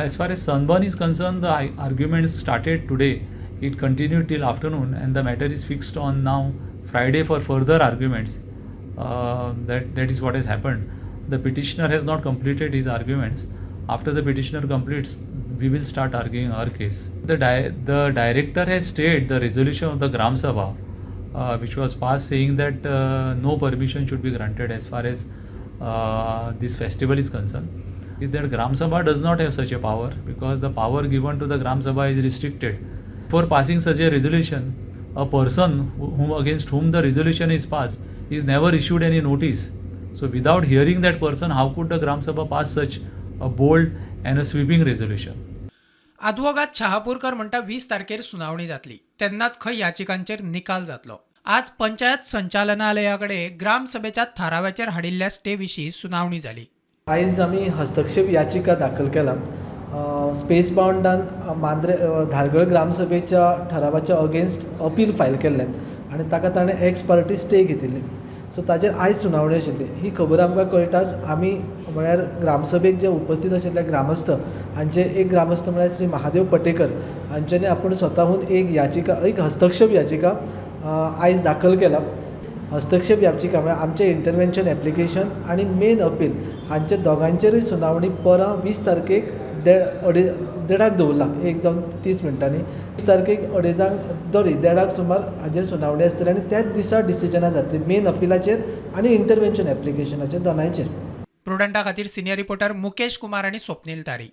As far as sunburn is concerned, the arguments started today. It continued till afternoon, and the matter is fixed on now Friday for further arguments. That is what has happened. The petitioner has not completed his arguments. After the petitioner completes, we will start arguing our case. The director has stayed the resolution of the Gram Sabha, which was passed saying that no permission should be granted as far as this festival is concerned. Is that Gram Sabha does not have such a power because the power given to the Gram Sabha is restricted. For passing such a resolution, a person whom against whom the resolution is passed is never issued any notice. So without hearing that person, how could the Gram Sabha pass such a bold and a sweeping resolution? आदवोगाद Shahapurkar म्हणटा, 20 तारखेर सुनावणी जातली, तेन्नाच खंय याचिकांचेर निकाल जातलो. आज पंचायत संचालनालया कडेन ग्रामसभेच्या थाराव्याचेर हाडिल्ल्या स्टे विशीं सुनावणी जाली. आयज आमी हस्तक्षेप याचिका दाखल केला. स्पेस बाउंडान मांद्रे धारगळ ग्रामसभेच्या ठरावाच्या अगेन्स्ट अपील फायल केल्लें आनी ताका ताणें एक्स पार्टी स्टे घेतिल्ली. सो ताजेर आयज सुनावणी आशिल्ली. ही खबर आमकां कळटाच आमी, म्हळ्यार ग्रामसभेक जे उपस्थीत आशिल्ले ग्रामस्थ, हांचे एक ग्रामस्थ म्हळ्यार श्री महादेव पटेकर, हांच्यांनी आपूण स्वताहून एक याचिका, एक हस्तक्षेप याचिका आयज दाखल केला. हस्तक्षेप याचिका म्हळ्यार आमचें इंटरवेन्शन एप्लिकेशन आनी मेन अपील हांचे दोगांचेरूय सुनावणी परां 20 तारखेक देड अडे देडाक दवरला. 1 जावन 30 मिनटांनी 20 तारखेक अडेजांक, सॉरी, देडाक सुमार हाजेर सुनावणी आसतली आनी त्याच दिसा डिसिजनां जातली, मेन अपिलाचेर आनी इंटरवेन्शन एप्लिकेशनाचेर, दोनांयचेर. प्रुडंटा खातीर सिनियर रिपोर्टर मुकेश कुमार आनी स्वप्नील तारी.